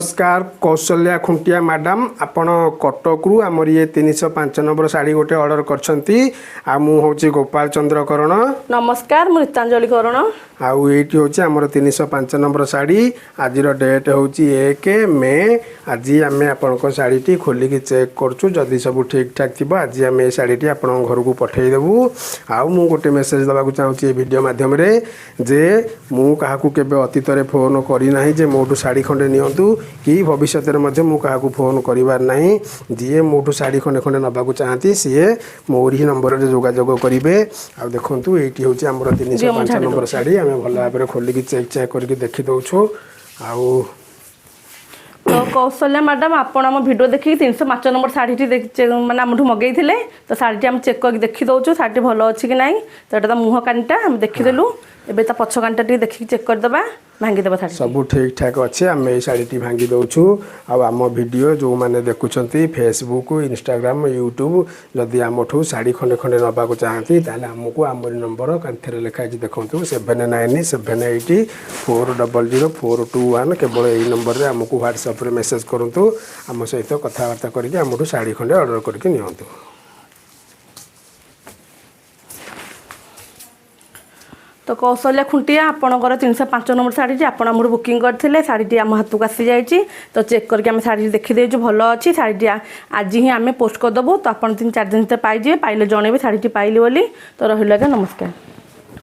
ନମସ୍କାର କୌଶଲ୍ୟା ଖୁଣ୍ଟିଆ ମ୍ୟାଡ଼ାମ୍, ଆପଣ କଟକରୁ ଆମର ଇଏ 305 ନମ୍ବର ଶାଢ଼ୀ ଗୋଟେ ଅର୍ଡ଼ର କରିଛନ୍ତି। ଆଉ ମୁଁ ହେଉଛି ଗୋପାଳ ଚନ୍ଦ୍ର କରଣ। ନମସ୍କାର, ମୁଁ ରୀତାଞ୍ଜଳି କରଣ। ଆଉ ଏଇଠି ହେଉଛି ଆମର 305 ନମ୍ବର ଶାଢ଼ୀ। ଆଜିର ଡେଟ୍ ହେଉଛି 1 ମେ। ଆଜି ଆମେ ଆପଣଙ୍କ ଶାଢ଼ୀଟି ଖୋଲିକି ଚେକ୍ କରୁଛୁ। ଯଦି ସବୁ ଠିକ୍ ଠାକ୍ ଥିବ, ଆଜି ଆମେ ଏ ଶାଢ଼ୀଟି ଆପଣଙ୍କ ଘରକୁ ପଠାଇଦେବୁ। ଆଉ ମୁଁ ଗୋଟେ ମେସେଜ୍ ଦେବାକୁ ଚାହୁଁଛି ଏ ଭିଡ଼ିଓ ମାଧ୍ୟମରେ ଯେ ମୁଁ କାହାକୁ କେବେ ଅତୀତରେ ଫୋନ୍ କରିନାହିଁ ଯେ ମୋଠୁ ଶାଢ଼ୀ ଖଣ୍ଡେ ନିଅନ୍ତୁ, କି ଭବିଷ୍ୟତରେ ମଧ୍ୟ ମୁଁ କାହାକୁ ଫୋନ୍ କରିବାର ନାହିଁ। ଯିଏ ମୋଠୁ ଶାଢ଼ୀ ଖଣ୍ଡେ ଖଣ୍ଡେ ନେବାକୁ ଚାହାନ୍ତି, ସିଏ ମୋରି ହିଁ ନମ୍ବରରେ ଯୋଗାଯୋଗ କରିବେ। ଆଉ ଦେଖନ୍ତୁ, ଏଇଠି ହେଉଛି ଆମର ତିନିଶହ ଦିଅ, ମୁଁ ପାଞ୍ଚ ଛାଡ଼ି ନମ୍ବର ଦେଉଛି। ଶାଢ଼ୀ ଆମେ ଭଲ ଭାବରେ ଖୋଲିକି ଚେକ୍ ଚାକ୍ କରିକି ଦେଖିଦେଉଛୁ ଆଉ ତ କୌଶଲ୍ୟା ମ୍ୟାଡ଼ାମ୍, ଆପଣ ଆମ ଭିଡ଼ିଓ ଦେଖିକି 305 ନମ୍ବର ଶାଢ଼ୀଟି ମାନେ ଆମଠୁ ମଗେଇଥିଲେ। ତ ଶାଢ଼ୀଟି ଆମେ ଚେକ୍ କରିକି ଦେଖିଦେଉଛୁ, ଶାଢ଼ୀଟି ଭଲ ଅଛି କି ନାହିଁ। ତ ଏଇଟା ତା ମୁହଁ କାନିଟା ଆମେ ଦେଖିଦେଲୁ। ଏବେ ତା ପଛ କାନିଟା ଟିକେ ଦେଖିକି ଚେକ୍ କରିଦେବା, ଭାଙ୍ଗିଦେବା ଶାଢ଼ୀ। ସବୁ ଠିକ୍ ଠାକ୍ ଅଛି। ଆମେ ଏଇ ଶାଢ଼ୀଟି ଭାଙ୍ଗି ଦେଉଛୁ। ଆଉ ଆମ ଭିଡ଼ିଓ ଯେଉଁମାନେ ଦେଖୁଛନ୍ତି, ଫେସବୁକ୍, ଇନଷ୍ଟାଗ୍ରାମ, ୟୁଟ୍ୟୁବ୍, ଯଦି ଆମଠୁ ଶାଢ଼ୀ ଖଣ୍ଡେ ଖଣ୍ଡେ ନେବାକୁ ଚାହାନ୍ତି, ତାହେଲେ ଆମକୁ ଆମରି ନମ୍ବର କାନ୍ଥରେ ଲେଖା ହେଇଛି ଦେଖନ୍ତୁ, 7978400421। କେବଳ ଏଇ ନମ୍ବରରେ ଆମକୁ ହ୍ୱାଟ୍ସଆପ୍ରେ ମେସେଜ୍ କରନ୍ତୁ। ଆମ ସହିତ କଥାବାର୍ତ୍ତା କରିକି ଆମଠୁ ଶାଢ଼ୀ ଖଣ୍ଡେ ଅର୍ଡ଼ର କରିକି ନିଅନ୍ତୁ। ତ କୌଶଲ୍ୟା ଖୁଣ୍ଟିଆ, ଆପଣଙ୍କର 305 ନମ୍ବର ଶାଢ଼ୀଟି ଆପଣ ଆମର ବୁକିଂ କରିଥିଲେ। ଶାଢ଼ୀଟି ଆମ ହାତକୁ ଆସିଯାଇଛି। ତ ଚେକ୍ କରିକି ଆମେ ଶାଢ଼ୀଟି ଦେଖିଦେଇଛୁ, ଭଲ ଅଛି। ଶାଢ଼ୀଟି ଆଜି ହିଁ ଆମେ ପୋଷ୍ଟ କରିଦେବୁ। ତ ଆପଣ 3-4 ଦିନ ଭିତରେ ପାଇଯିବେ। ପାଇଲେ ଜଣେଇବେ ଶାଢ଼ୀଟି ପାଇଲି ବୋଲି। ତ ରହିଲୁ ଆଜ୍ଞା, ନମସ୍କାର।